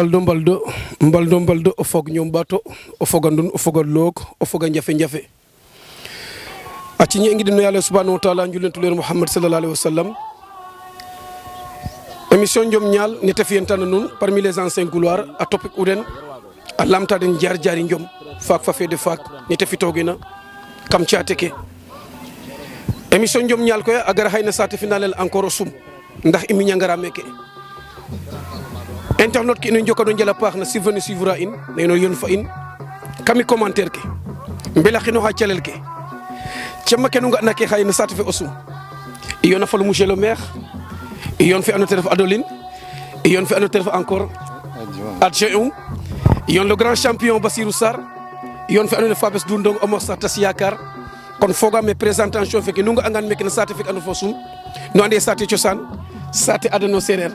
mbaldo o fog ñoom ɓaato o foga ndun o foga loog o foga njafe a ciñe i ngidino yaala subhanahu wa taala njulentuleer Muhammad sallallahu alayhi wa sallam émission Njom Ñaal nete fiyentana nuun parmi les anciens gloires a topik uden a lamta den jaar jaari Njom faak fa feede faak nete fitoogina kam caate ke émission Njom Ñaal koy a gara xayna saate finalel encore o sum ndax i miñangara meke internet ki ino njokano njala paax na suivre a in na ino yon fa in kami commentaire ke mbelaxino xa calel ke cema ke nu nga'na ke xaye no saate fe o sum i yoona fo le monsieur le maire i yoon fe andoona yee ten ref Adeline i yoon fe andoona yee ten ref encore adjoint i yoon le grand champion Bassirou Sarr i yoon fe andoona yee Fabes Dour Ndong Omar Sarr tas yaakaar kon fogaam présentation feke nu nga'angaan meke no saate feke andoona fo sum nu ande saate cosaan saate adano seereer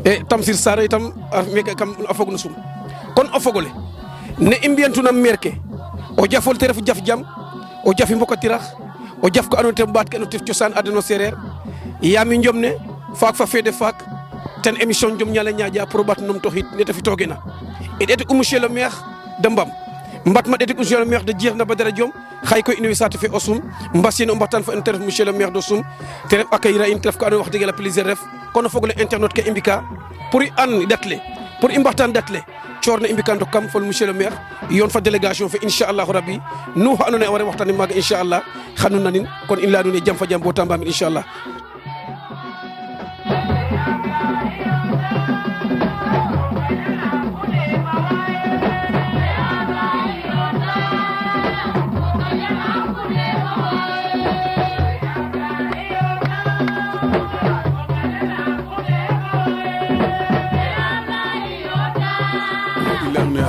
e Tamsir Sarr itam meke kam a fog no sum kon o fogole ne i mbi'antuna maire ke o jafol te ref jaf jam o jafi mbokatirax o jaf ko andoona yee ten ɓaat ke no tef cosaan adano seereer yaam i njom ne faak fa feede faak ten émission Njom Ñaal a ñaaƴa pour o ɓaat numtoxiid ne ta fitoogina i ɗeetik u monsieur le maire de Mbam mbatma ɗeetik monsieur le maire de Djirna Badara Diom xay koy in way saate fe o sum mbasiyene o mbaxtaan fo in te ref monsieur le maire de Sum te ref accueillir a in te ref ka andoona yee wax dëgg yàlla plaisir ref kono fogole internet ke i mbika pour i an ɗatle pour i mbaxtaan ɗatle coorna i mbika ndok kam fo monsieur le maire yoon fa délégation fe inchallahu rabbi nu xa andoona yee a wara waxtaan maaga inchallah xan nu nanin kon in laya nuun ee jam fa jam bo ta mbamin inchallah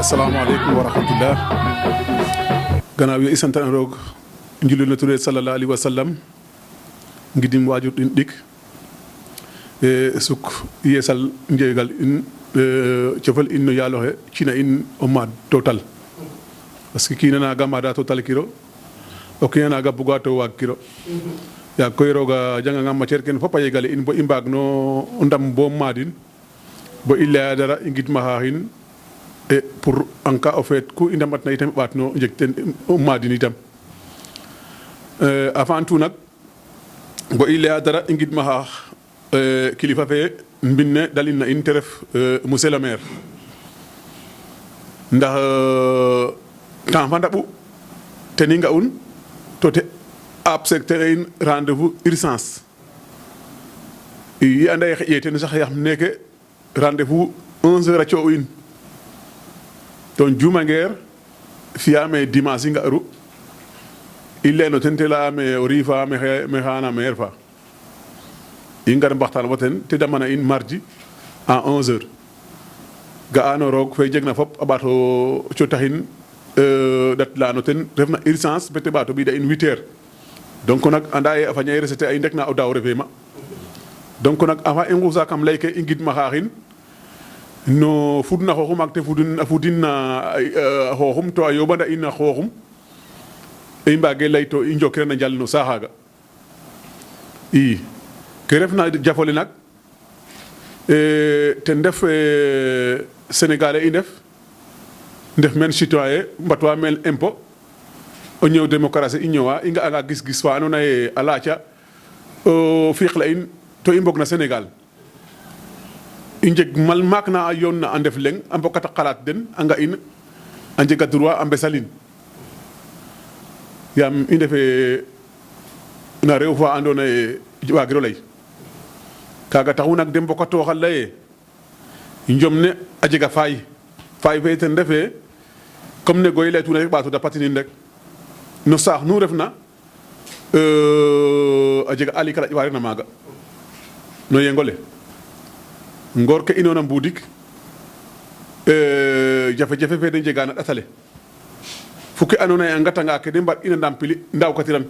assalamu aleykum wa rahmatullah gannaaw yo i santan roog njulel no Touré sallallahu alayhi wa sallam ngidim waajur ɗin ɗik e suk yeesal njeegal in cofel in no yaaloxe cina in o maad total parce que kiina naaga maada total kiro o kiina naaga buga to waag kiro yaag koy rooga janganga matière kene fop a yegale in bo i mbaag no ndam bo maadin bo i laya dara i ngidmaxa xin et pour en cas au fait ku i ndamatna itam ɓaat no njeg ten maadin itam avant tout nak bo i laya dara i ngidmaxa kilifa fe mbinne dalin na in te ref monsieur le maire ndax temps fa ndaɓu ten i nga'un to te accepter in rendez-vous urgence i anda ye xeƴe ten sax yaam neke rendez-vous 11 heures a coo'u in to jumangeer fiyaame dimanche i nga'ru i leyno ten te layame o riifa me xaana maire fa i ngar mbaxtaan fo ten te damana in mardi à 11 heures ga'ano roog fe jegna fop a ɓaato cotaxin dat leyano ten refna urgence bete ɓaato ɓiida in 8 heures donc nak anda ye a faña recette a in rek na o daaw refe ma donc nak avant i ngusa kam ley ke i ngidmaxaaxin no fudna xooxum ak te fudin na xooxum to a yooɓanda in na xooxum i mbaage lay to i njokirana njal no saaxaaga i ke refna jafole nak ten ref sénégalais i ndef meen citoyen mbatwa meen impôt o ñëw démocratie i ñëwa i nga'anga gis-gis fa andoona yee a laaca o fiiq la in to i mbog na Sénégal i njeg mal maak na a yoon na a ndef leŋ a mbokata xalaat den a nga in a njega droit a mbesalin yaam i ndefe na rew fa andoona yee waagiro lay kaaga taxu nak de mbokatooxa lay ee njom ne a jega faay fe ten refee comme ne goy laytuna rek ɓaato da patinin rek no saax nu refna a jega ali kala ƴiwa refna maaga no yengole ngoor ke inoona mbuudik jafe-jafe fe de njega na ɗatale fukki andoona yee a ngatanga ke de mbaɗ ina ndampili ndaawkatiran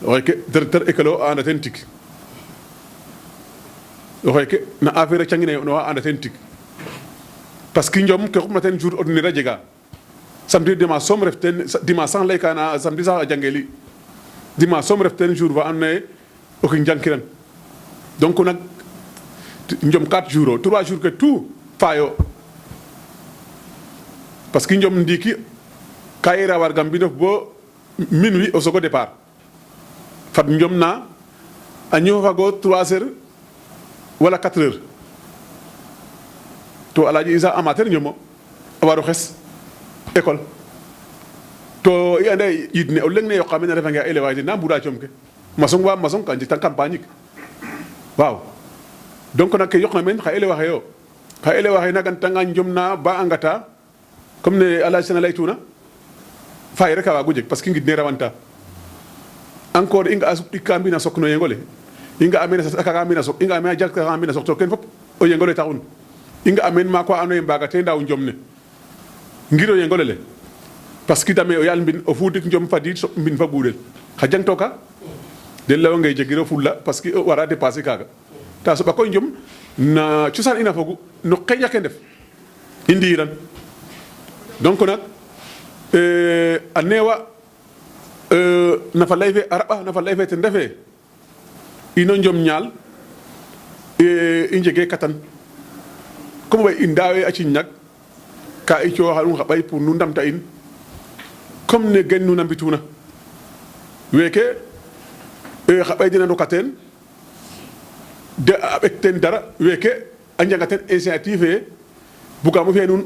oxe ke directeur école a anda ten tig oxe ke na affaire a cangina yo'nooxa a anda ten tig parce que njom ke xupna ten jour ordinaire a jega samedi dimanche soom ref ten dimanche sax layka na samedi sax a jangeli dimanche soom ref ten jour fa andoona yee o kiin jangkiran donc nak njom 4 jours o 3 jours ke tout fayo parce que njom ndiki ka i rawar gam mbinof bo minuit o sogo départ fat njom na a ñofago 3 heures wala 4 heures to Alaaji Isa amateur ñomo a waro xes école to i anda yit ne o leng ne yoqa mene a refange a élevage na mbura com ke maçon wa maçon ka njik tan campagne ik waaw donc nag ke yoqna meen xa élevage yo xa élevage na gantanga njom na ba a ngata comme ne Alaaji Sene laytuna faay rek a waagu jeg parce que ngid ne rawanta encore i nga a suɓɗik mbina sok no yengole i nga a meen a sakaka mbina sok i nga a meen a jalkaka mbina sok to ken fop o yengole taxun i nga a meen maak wa andoona yee mbaga te ndaaw njom ne ngir o yengole le parce que tamit o yaal mbin o fuudik njom fadiid so mbin fa ɓuuɗel xa jangtoka den layonge jegiro fulla parce que wara dépasser kaaga ta soɓa koy njom na cosaan ina fogu no xeƴa ke ndef i ndiiran donc nag a neewa nafa lay fe a raɓa nafa lay fe ten refe ino njom ñaal i njege katan comme way i ndaawe a ciñ nag ka i cooxa nuun xa ɓay pour nu ndamta in comme ne gen nuun a mbituna weeke xa ɓay dena ndoka teen de a ɓek teen dara weeke a njanga teen initiative e bugaamo fiya nuun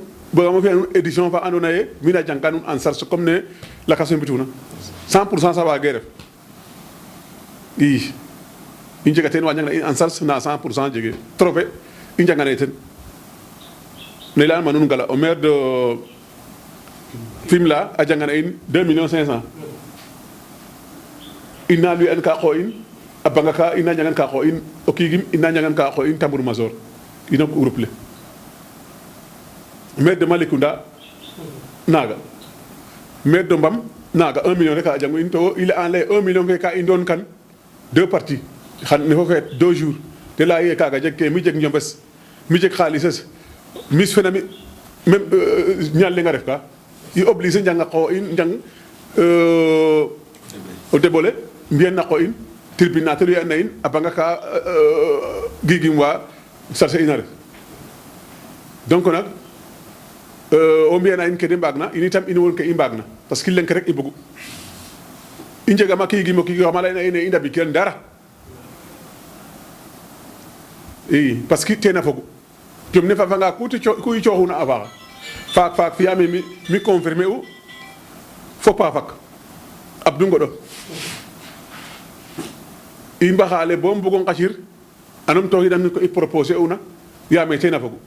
édition fa andoona yee mi na jangka nuun en charge comme ne lakas we mbituna 100% sa waage ref i njega teen wa njangna in en charge na 100% jege trophée i njangane teen ne leyanma nuun ngala o maire de Fimela a jangana in 2 millions 500 ina luy an ka xo in a banga ka ina njangan ka xo in o kiigim ina njangan ka xo in Tambour Major ino groupe le maire de Malicounda naaga maire de Mbam naaga 1 million rek a jangu in to il en lay 1 million fe ka i ndoon kan 2 parties xan ne fo feet 2 jours te leya ye kaaga jeg ke mi jeg njombes mi jeg xaalises mis fena mi même ñaal lenga ref ka i obligé njang a qoox in njang o deɓole mbiyen na qoox in tribunal yu na in a banga ka gigim wa sarse ina ref donc nag o mbiyana in ke de mbaag na in itam in won ke i mbaag na parce que lenk rek i bugu i njegama kiigim o kiig xama leyna ine i ndabikel dara i parce que tena fogu jom ne fafanga ku i cooxuna a faaxa faak fiyame mi confirmer u fo pa fak Abdou Ngodo i mbaxale bo mbugo ngacir anum toxidam ko i proposer una yaame tena fogu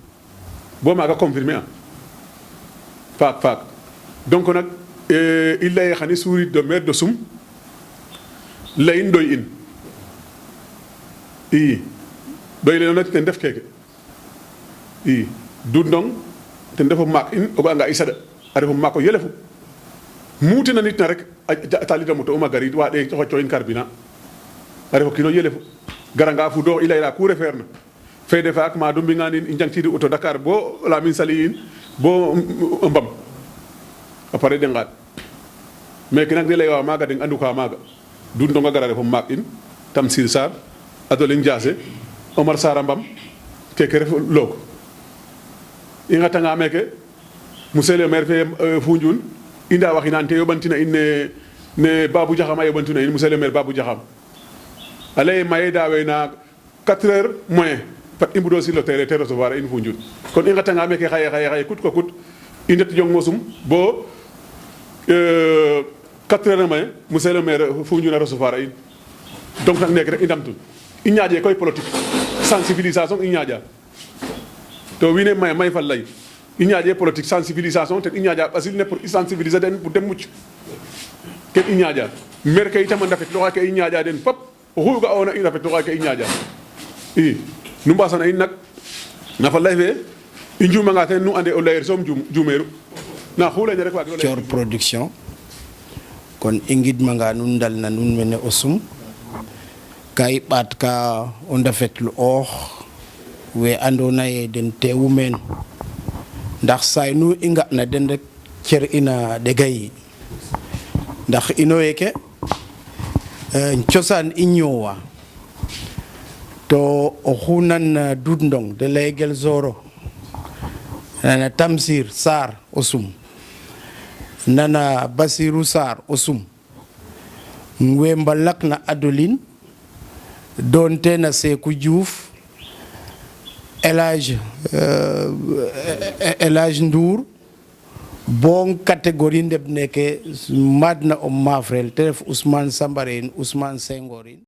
bo maaga confirmer a faak donc nag i leye xani surit de maire de Soum leyin doy in i doy le nak ten def keke i du ndong ten refu maak in o ga'anga i saɗa a refu maak o yelefu muutina nit na rek a talida moto um a garid waɗe xocco in carburant a refo kiino yelefu garanga fudoox i layra ku refeer na fede faak ma du mbinga nin i njangtidi auto Dakar bo Lamine Sali in bo Mbam après de ngaat mais ki nak ne leywa maaga den andu ka maaga du ndong a gara refu maak in Tamsir Sarr Adoling Diase Omar Sarr a Mbam keke refu loog i ngatanga meke monsieur le maire fe Foundiougne i ndawaxinan te yoɓantina in ne Babou Diakham a yoɓantuna in monsieur le maire Babou Diakham a leye maye daawe na 4 heures moins fat i mbudo sur le terrain te recevoir a in Foundiougne kon i ngatanga meke xaye kut ko kut i ndet jong mosum bo 4 heures moins monsieur le maire Foundiougne a recevoir a in donc nag neke rek i ndamtun i ñaaƴe koy politique sensibilisation i ñaaƴa to wiin we may fa lay i ñaaƴe politique sensibilisation ten i ñaaƴa ɓasil ne pour i sensibiliser den pour den mucc ken i ñaaƴa maire ke itam a ndafetloxa ke i ñaaƴa den fop oxu ga'oona i ndafetloxa ke i ñaaƴa i nu mbasana in nak na fa lay fe i njumanga teen nu ande o layer soom jumeeru na xu layna rek waagiro Thior Production kon i ngidmanga nuun ndalna nuun mene o Soum ka i ɓaat ka o ndafetlu oox we andoona yee den teewu meen ndax saay nu i nga'na den rek cer ina ɗega yi ndax ino weeke cosaan i ñoowa to oxu nan Doudou Ndong de layegel Zoro nana Tamsir Sarr o sum nana Basirou Sarr o sum ngwe mbalak na Adeline donte na Sekou Diouf Elage Ndour bon catégorie ndeb neke madna o mafrel te ref Ousmane Sambarin Ousmane Sengorin